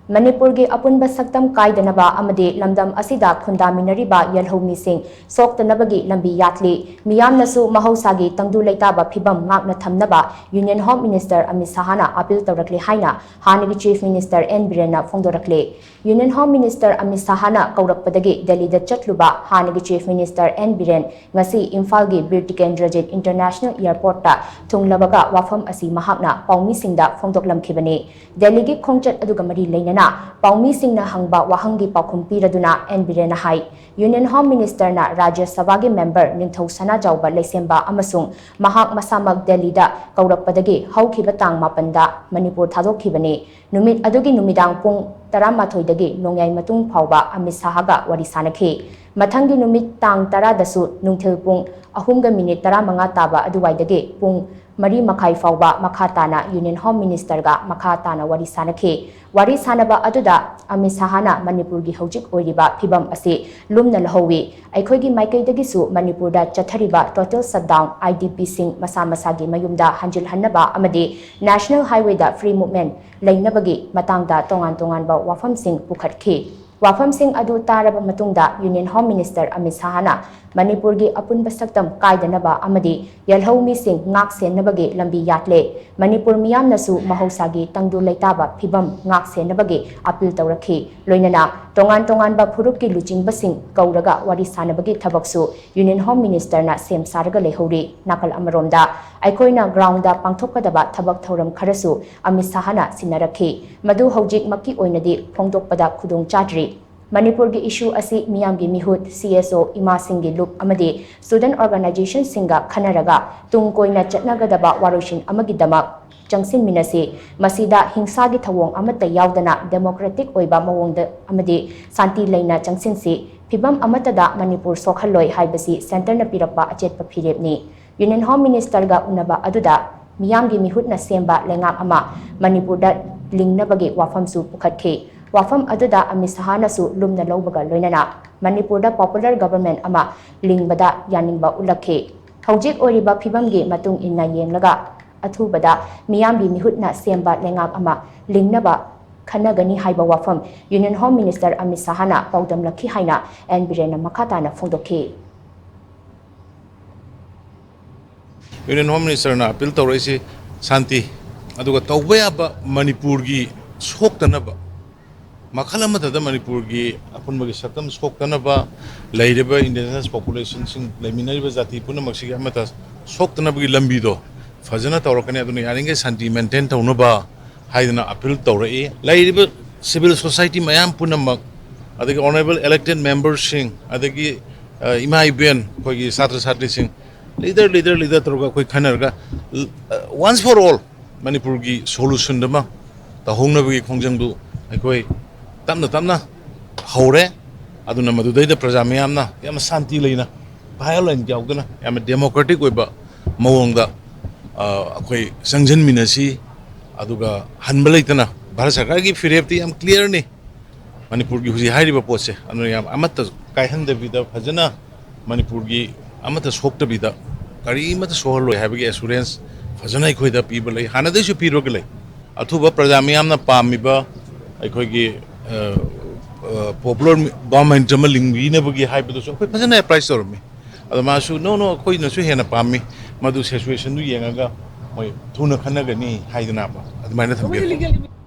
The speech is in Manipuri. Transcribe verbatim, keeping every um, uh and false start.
ꯃꯅꯤꯄꯨꯔꯒꯤ ꯑꯄꯨꯟꯕ ꯁꯛꯇꯝ ꯀꯥꯏꯗꯅꯕ ꯑꯃꯗꯤ ꯂꯝꯗꯝ ꯑꯁꯤꯗ ꯈꯨꯟꯗꯥꯃꯤꯟꯅꯔꯤꯕ ꯌꯦꯜꯍꯧꯃꯤꯁꯤꯡ ꯁꯣꯛꯇꯅꯕꯒꯤ ꯂꯝꯕꯤ ꯌꯥꯠꯂꯤ꯫ ꯃꯤꯌꯥꯝꯅꯁꯨ ꯃꯍꯧꯁꯥꯒꯤ ꯇꯪꯗꯨ ꯂꯩꯇꯥꯕ ꯐꯤꯕꯝ ꯉꯥꯛꯅ ꯊꯝꯅꯕ Union Home Minister ꯑꯃꯤꯠ ꯁꯍꯥꯅ ꯑꯥꯄꯤꯜ ꯇꯧꯔꯛꯂꯤ ꯍꯥꯏꯅ ꯍꯥꯟꯅꯒꯤ Chief Minister ꯑꯦꯟ ꯕꯤꯔꯦꯟꯅ ꯐꯣꯡꯗꯣꯔꯛꯂꯤ꯫ Union Home Minister ꯑꯃꯤꯠ ꯁꯍꯥꯅ ꯀꯧꯔꯛꯄꯗꯒꯤ ꯗꯦꯜꯂꯤꯗ ꯆꯠꯂꯨꯕ ꯍꯥꯟꯅꯒꯤ Chief Minister ꯑꯦꯟ ꯕꯤꯔꯦꯟ ꯉꯁꯤ ꯏꯝꯐꯥꯜꯒꯤ ꯕꯤꯔ ꯇꯤꯀꯦꯟꯗ꯭ꯔꯖꯤꯠ International Airportꯇ ꯊꯨꯡꯂꯕꯒ ꯋꯥꯐꯝ ꯑꯁꯤ ꯃꯍꯥꯛꯅ ꯄꯥꯎꯃꯤꯁꯤꯡꯗ ꯐꯣꯡꯗꯣꯛꯂꯝꯈꯤꯕꯅꯤ꯫ ꯗꯦꯜꯂꯤꯒꯤ ꯈꯣꯡꯆꯠ ꯑꯗꯨꯒ ꯃꯔꯤ ꯂꯩꯅꯅ ꯄꯥꯎꯃꯤꯁꯤꯡꯅ ꯍꯪꯕ ꯋꯥꯍꯪꯒꯤ ꯄꯥꯎꯈꯨꯝ ꯄꯤꯔꯗꯨꯅ ꯑꯦꯟ ꯕꯤꯔꯦꯟꯅ ꯍꯥꯏ, Union Home Ministerꯅ ꯔꯥꯖ꯭ꯌ ꯁꯚꯥꯒꯤ member ꯅꯤꯡꯊꯧ ꯁꯅꯥꯖꯥꯎꯕ ꯂꯩꯁꯦꯝꯕ ꯑꯃꯁꯨꯡ ꯃꯍꯥꯛ ꯃꯁꯥꯃꯛ ꯗꯦꯜꯂꯤꯗ ꯀꯧꯔꯛꯄꯗꯒꯤ ꯍꯧꯈꯤꯕ ꯇꯥꯡ ꯃꯥꯄꯟꯗ ꯃꯅꯤꯄꯨꯔ ꯊꯥꯗꯣꯛꯈꯤꯕꯅꯤ꯫ ꯅꯨꯃꯤꯠ ꯑꯗꯨꯒꯤ ꯅꯨꯃꯤꯗꯥꯡ ꯄꯨꯡ ꯇꯔꯥꯃꯥꯊꯣꯏꯗꯒꯤ ꯅꯣꯡꯌꯥꯏ ꯃꯇꯨꯡ ꯐꯥꯎꯕ ꯑꯃꯤꯠ ꯁꯍꯥꯒ ꯋꯥꯔꯤ ꯁꯥꯅꯈꯤ꯫ ꯃꯊꯪꯒꯤ ꯅꯨꯃꯤꯠ ꯇꯥꯡ ꯇꯔꯥꯗꯁꯨ ꯅꯨꯡꯊꯤꯜ ꯄꯨꯡ ꯑꯍꯨꯝꯒ ꯃꯤꯅꯤꯠ ꯇꯔꯥꯃꯉꯥ ꯇꯥꯕ ꯑꯗꯨꯋꯥꯏꯗꯒꯤ ꯄꯨꯡ ꯃꯔꯤ ꯃꯈꯥꯏ ꯐꯥꯎꯕ ꯃꯈꯥ ꯇꯥꯅ Union Home Ministerꯒ ꯃꯈꯥ ꯇꯥꯅ ꯋꯥꯔꯤ ꯁꯥꯅꯈꯤ꯫ ꯋꯥꯔꯤ ꯁꯥꯅꯕ ꯑꯗꯨꯗ ꯑꯃꯤꯠ ꯁꯍꯥꯅ ꯃꯅꯤꯄꯨꯔꯒꯤ ꯍꯧꯖꯤꯛ ꯑꯣꯏꯔꯤꯕ ꯐꯤꯕꯝ ꯑꯁꯤ ꯂꯨꯝꯅ ꯂꯧꯍꯧꯏ꯫ ꯑꯩꯈꯣꯏꯒꯤ ꯃꯥꯏꯀꯩꯗꯒꯤꯁꯨ ꯃꯅꯤꯄꯨꯔꯗ ꯆꯠꯊꯔꯤꯕ total shutdown, IDPꯁꯤꯡ ꯃꯁꯥ ꯃꯁꯥꯒꯤ ꯃꯌꯨꯝꯗ ꯍꯟꯖꯤꯜꯍꯟꯅꯕ ꯑꯃꯗꯤ National Highwayꯗ free movement ꯂꯩꯅꯕꯒꯤ ꯃꯇꯥꯡꯗ ꯇꯣꯉꯥꯟ ꯇꯣꯉꯥꯟꯕ ꯋꯥꯐꯝꯁꯤꯡ ꯄꯨꯈꯠꯈꯤ꯫ ꯋꯥꯐꯝꯁꯤꯡ ꯑꯗꯨ ꯇꯥꯔꯕ ꯃꯇꯨꯡꯗ Union Home Minister ꯑꯃꯤꯠ ꯁꯍꯥꯅ ꯃꯅꯤꯄꯨꯔꯒꯤ ꯑꯄꯨꯟꯕ ꯁꯛꯇꯝ ꯀꯥꯏꯗꯅꯕ ꯑꯃꯗꯤ ꯌꯦꯜꯍꯧꯃꯤꯁꯤꯡ ꯉꯥꯛ ꯁꯦꯟꯅꯕꯒꯤ ꯂꯝꯕꯤ ꯌꯥꯠꯂꯦ꯫ ꯃꯅꯤꯄꯨꯔ ꯃꯤꯌꯥꯝꯅꯁꯨ ꯃꯍꯧꯁꯥꯒꯤ ꯇꯪꯗꯨ ꯂꯩꯇꯥꯕ ꯐꯤꯕꯝ ꯉꯥꯛ ꯁꯦꯟꯅꯕꯒꯤ ꯑꯥꯄꯤꯜ ꯇꯧꯔꯛꯈꯤ꯫ ꯂꯣꯏꯅꯅ ꯇꯣꯉꯥꯟ ꯇꯣꯉꯥꯟꯕ ꯐꯨꯔꯨꯞꯀꯤ ꯂꯨꯆꯤꯡꯕꯁꯤꯡ ꯀꯧꯔꯒ ꯋꯥꯔꯤ ꯁꯥꯅꯕꯒꯤ ꯊꯕꯛꯁꯨ Union Home Ministerꯅ ꯁꯦꯝ ꯁꯥꯔꯒ ꯂꯩꯍꯧꯔꯤ꯫ ꯅꯥꯀꯜ ꯑꯃꯔꯣꯝꯗ ꯑꯩꯈꯣꯏꯅ groundꯗ ꯄꯥꯡꯊꯣꯛꯀꯗꯕ ꯊꯕꯛ ꯊꯧꯔꯝ ꯈꯔꯁꯨ ꯑꯃꯤꯠ ꯁꯍꯥꯅ ꯁꯤꯟꯅꯔꯛꯈꯤ꯫ ꯃꯗꯨ ꯍꯧꯖꯤꯛꯃꯛꯀꯤ ꯑꯣꯏꯅꯗꯤ ꯐꯣꯡꯗꯣꯛꯄꯗ ꯈꯨꯗꯣꯡ ꯆꯥꯗ꯭ꯔꯤ꯫ ꯃꯅꯤꯄꯨꯔꯒꯤ issue ꯑꯁꯤ ꯃꯤꯌꯥꯝꯒꯤ ꯃꯤꯍꯨꯠ, CSO, ꯏꯃꯥꯁꯤꯡꯒꯤ ꯂꯨꯞ ꯑꯃꯗꯤ student organizationꯁꯤꯡꯒ ꯈꯟꯅꯔꯒ ꯇꯨꯡ ꯀꯣꯏꯅ ꯆꯠꯅꯒꯗꯕ ꯋꯥꯔꯣꯏꯁꯤꯟ ꯑꯃꯒꯤꯗꯃꯛ ꯆꯪꯁꯤꯟꯃꯤꯟꯅꯁꯤ꯫ ꯃꯁꯤꯗ ꯍꯤꯡꯁꯥꯒꯤ ꯊꯧꯑꯣꯡ ꯑꯃꯠꯇ ꯌꯥꯎꯗꯅ democratic ꯑꯣꯏꯕ ꯃꯑꯣꯡꯗ ꯑꯃꯗꯤ ꯁꯥꯟꯇꯤ ꯂꯩꯅ ꯆꯪꯁꯤꯟꯁꯤ꯫ ꯐꯤꯚꯝ ꯑꯃꯠꯇꯗ ꯃꯅꯤꯄꯨꯔ ꯁꯣꯛꯍꯜꯂꯣꯏ ꯍꯥꯏꯕꯁꯤ centreꯅ ꯄꯤꯔꯛꯄ ꯑꯆꯦꯠꯄ ꯐꯤꯔꯦꯞꯅꯤ꯫ Union Home Ministerꯒ ꯎꯅꯕ ꯑꯗꯨꯗ ꯃꯤꯌꯥꯝꯒꯤ ꯃꯤꯍꯨꯠꯅ ꯁꯦꯝꯕ ꯂꯩꯉꯥꯛ ꯑꯃ ꯃꯅꯤꯄꯨꯔꯗ ꯂꯤꯡꯅꯕꯒꯤ ꯋꯥꯐꯝꯁꯨ ꯄꯨꯈꯠꯈꯤ꯫ ꯋꯥꯐꯝ ꯑꯗꯨꯗ ꯑꯃꯤꯠ ꯁꯍꯥꯅꯁꯨ ꯂꯨꯝꯅ ꯂꯧꯕꯒ ꯂꯣꯏꯅꯅ ꯃꯅꯤꯄꯨꯔꯗ popular government ꯑꯃ ꯂꯤꯡꯕꯗ ꯌꯥꯅꯤꯡꯕ ꯎꯠꯂꯛꯈꯤ꯫ ꯍꯧꯖꯤꯛ ꯑꯣꯏꯔꯤꯕ ꯐꯤꯕꯝꯒꯤ ꯃꯇꯨꯡ ꯏꯟꯅ ꯌꯦꯡꯂꯒ ꯑꯊꯨꯕꯗ ꯃꯤꯌꯥꯝꯒꯤ ꯃꯤꯍꯨꯠꯅ ꯁꯦꯝꯕ ꯂꯩꯉꯥꯛ ꯑꯃ ꯂꯤꯡꯅꯕ ꯈꯟꯅꯒꯅꯤ ꯍꯥꯏꯕ ꯋꯥꯐꯝ Union Home Minister ꯑꯃꯤꯠ ꯁꯥꯍꯅ ꯄꯥꯎꯗꯝꯂꯛꯈꯤ ꯍꯥꯏꯅ ꯑꯦꯟ ꯕꯤꯔꯦꯟꯅ ꯃꯈꯥ ꯇꯥꯅ ꯐꯣꯡꯗꯣꯛꯈꯤ꯫ Union Home Ministerꯅ ꯑꯄꯤꯜ ꯇꯧꯔꯛꯏꯁꯤ ꯁꯥꯟꯇꯤ, ꯑꯗꯨꯒ ꯇꯧꯕ ꯌꯥꯕ ꯃꯅꯤꯄꯨꯔꯒꯤ ꯁꯣꯛꯇꯅꯕ, ꯃꯈꯜ ꯑꯃꯠꯇꯗ ꯃꯅꯤꯄꯨꯔꯒꯤ ꯑꯄꯨꯟꯕꯒꯤ ꯁꯛꯇꯝ ꯁꯣꯛꯇꯅꯕ, ꯂꯩꯔꯤꯕ indigenous populationꯁꯤꯡ, ꯂꯩꯃꯤꯟꯅꯔꯤꯕ ꯖꯥꯇꯤ ꯄꯨꯝꯅꯃꯛꯁꯤꯒꯤ ꯑꯃꯠꯇ ꯁꯣꯛꯇꯅꯕꯒꯤ ꯂꯝꯕꯤꯗꯣ ꯐꯖꯅ ꯇꯧꯔꯛꯀꯅꯤ꯫ ꯑꯗꯨꯅ ꯌꯥꯔꯤꯈꯩ ꯁꯥꯟꯇꯤ maintain ꯇꯧꯅꯕ ꯍꯥꯏꯗꯅ ꯑꯄꯤꯜ ꯇꯧꯔꯛꯏ꯫ ꯂꯩꯔꯤꯕ civil society ꯃꯌꯥꯝ ꯄꯨꯝꯅꯃꯛ, ꯑꯗꯒꯤ honourable elected memberꯁꯤꯡ, ꯑꯗꯒꯤ, ꯑ, ꯏꯃꯥ ꯏꯕꯦꯟ, ꯑꯩꯈꯣꯏꯒꯤ ꯁꯥꯇ꯭ꯔ ꯁꯥꯇ꯭ꯔꯤꯁꯤꯡ, leader, leader, leader ꯇꯧꯔꯒ ꯑꯩꯈꯣꯏ ꯈꯟꯅꯔꯒ, ꯑ, once for all ꯃꯅꯤꯄꯨꯔꯒꯤ solutionꯗꯨꯃ ꯇꯧꯍꯧꯅꯕꯒꯤ ꯈꯣꯡꯖꯪꯗꯨ ꯑꯩꯈꯣꯏ ꯇꯞꯅ ꯇꯞꯅ ꯍꯧꯔꯦ꯫ ꯑꯗꯨꯅ ꯃꯗꯨꯗꯩꯗ ꯄ꯭ꯔꯖꯥ ꯃꯤꯌꯥꯝꯅ ꯌꯥꯝꯅ ꯁꯥꯟꯇꯤ ꯂꯩꯅ, violence ꯌꯥꯎꯗꯅ, ꯌꯥꯝꯅ democratic ꯑꯣꯏꯕ ꯃꯑꯣꯡꯗ, ꯑ, ꯑꯩꯈꯣꯏ ꯆꯪꯁꯤꯟꯃꯤꯟꯅꯁꯤ꯫ ꯑꯗꯨꯒ ꯍꯟꯕ ꯂꯩꯇꯅ, ꯚꯥꯔꯠ ꯁꯔꯀꯥꯔꯒꯤ ꯐꯤꯔꯦꯞꯇꯤ ꯌꯥꯝ clearꯅꯤ ꯃꯅꯤꯄꯨꯔꯒꯤ ꯍꯧꯖꯤꯛ ꯍꯥꯏꯔꯤꯕ ꯄꯣꯠꯁꯦ꯫ ꯑꯗꯨꯅ ꯌꯥꯝ ꯑꯃꯠꯇ ꯀꯥꯏꯍꯟꯗꯕꯤꯗ, ꯐꯖꯅ ꯃꯅꯤꯄꯨꯔꯒꯤ ꯑꯃꯠꯇ ꯁꯣꯛꯇꯕꯤꯗ, ꯀꯔꯤꯃꯠꯇ ꯁꯣꯛꯍꯜꯂꯣꯏ ꯍꯥꯏꯕꯒꯤ assurance ꯐꯖꯅ ꯑꯩꯈꯣꯏꯗ ꯄꯤꯕ ꯂꯩ, ꯍꯥꯟꯅꯗꯩꯁꯨ ꯄꯤꯔꯒ ꯂꯩ꯫ ꯑꯊꯨꯕ ꯄ꯭ꯔꯖꯥ ꯃꯤꯌꯥꯝꯅ ꯄꯥꯝꯃꯤꯕ ꯑꯩꯈꯣꯏꯒꯤ, ꯑ, ꯑ, popular government ꯑꯃ ꯂꯤꯡꯕꯤꯅꯕꯒꯤ ꯍꯥꯏꯕꯗꯨꯁꯨ ꯑꯩꯈꯣꯏ ꯐꯖꯅ advise ꯇꯧꯔꯝꯃꯤ꯫ ꯑꯗꯣ ꯃꯥꯁꯨ, "No, no, ꯑꯩꯈꯣꯏꯅꯁꯨ ꯍꯦꯟꯅ ꯄꯥꯝꯃꯤ, ꯃꯗꯨ situationꯗꯨ ꯌꯦꯡꯉꯒ ꯃꯣꯏ ꯊꯨꯅ ꯈꯟꯅꯒꯅꯤ" ꯍꯥꯏꯗꯅ ꯑꯗꯨꯃꯥꯏꯅ ꯊꯝꯕꯤꯔꯝꯃꯤ꯫